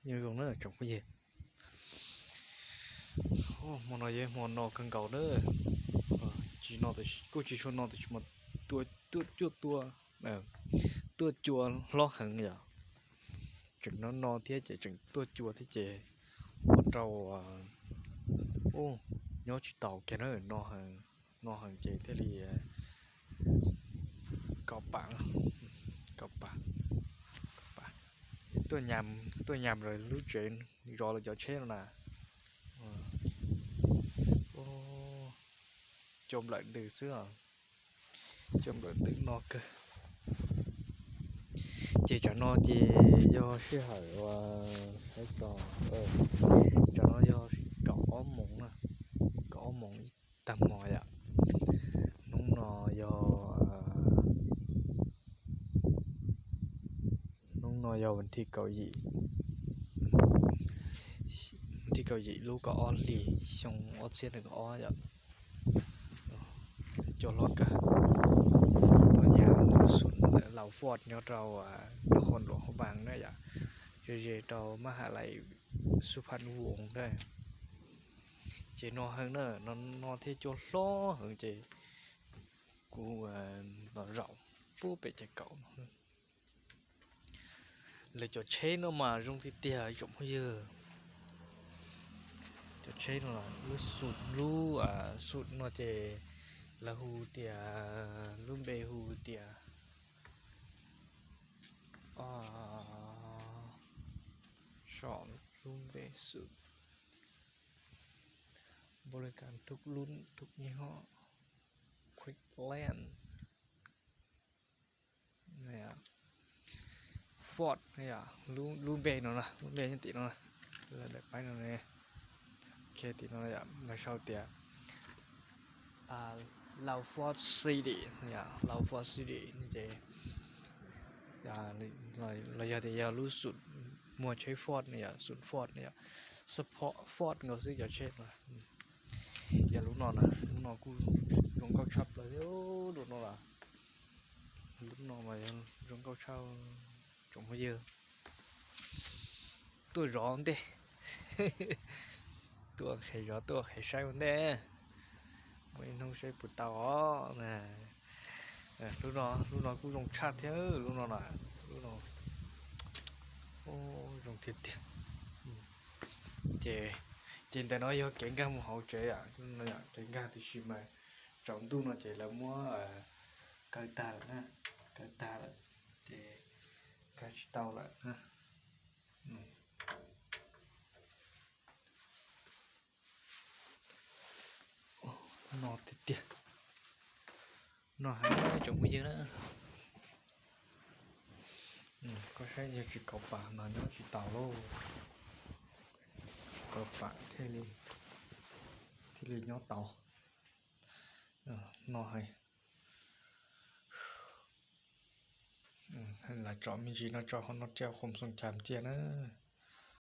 Nyob zoo na tsoom phooj ywg. Hmo no yog hmo no kawg nkaus na. Tsis no, kuj tsis tshua no tiam sis mas tuaj cuaj tua, tuaj cua hlob heev yom. Tseem no no thiab ces tseem tuaj cua thiab ces ua rau ub nyob tsis taus kiag na, no heev, no heev ces thiaj li kau pam, kau pam, kau pam. Tuaj nyam, tuaj nyam lawv lub tsev zov lawv cov tsheb no na. Cua nplawm ntws xwb, cua nplawm ntws no kawg. Ces tsam no ces yog sij hawm uas saib tso, tsam no yog kaum ob moos na, kaum ob moos ib tag hmo yom. Hnub no yog, hnub no yog vas thib kaum yim, vas thib kaum yim lub kaum ob hlis xyoo ob txhiab nees nkaum ob yom. Cua hlob kawg. Tuaj nyam xum ntawm Laus Foj nyob rau Naj Qhoos Luam Hauv Vaas na yom, ze ze rau mab ha lais Xub Phan Voos na. Ces no heev na, no thiaj cua hlob heev ces kuv los zaum pub pem cai kaum no. Lawv cov tsheb no mas zoo tiag tiag tsoom phooj ywg. Cov tsheb no lub xum, lub xum no ces lawv hu tias, lub npe hu tias so, lub npe xum, npaum li cas thub lub thub nyuag ho, Quick Land, Ford, lub npe no na, lub npe nyob tim no, daim paib no, tim no lawv sau tias Laus Foj City, Laus Foj City no ces los yog tias yog lub xum muag tsheb Ford no yom, xum Ford no yom, support Ford nkaus xwb cov tsheb no. Yog lub no na, lub no kuj zoo nkauj tshaj plaws thiab, lub no na, lub no mas yog zoo nkauj tshaj, tsoom phooj ywg. Tuaj zov ua ntej, tuaj qhia zov, tuaj qhia saib ua ntej, muaj ib hnub saib puas tau os. Lub no, lub no kuj zoo tshaj thiab, lub no na, lub no zoo tiag tiag. Ces, ces ntawm no yog kev nkag mus hauv tsev, kev nkag tiam sis mas tsaus ntuj no ces lawv muab kaw tag lawm na, kaw tag lawm ces kaw tsis tau lawm. No tiag tiag, no heev tsoom phooj ywg na. Koj saib yog tsis kaus pam mas nyob tsis taus lauj, kaus pam thiaj li nyob tau. No heev. Lam tsom me ntsis no tso hauv no cia khoom xoom cas cia na.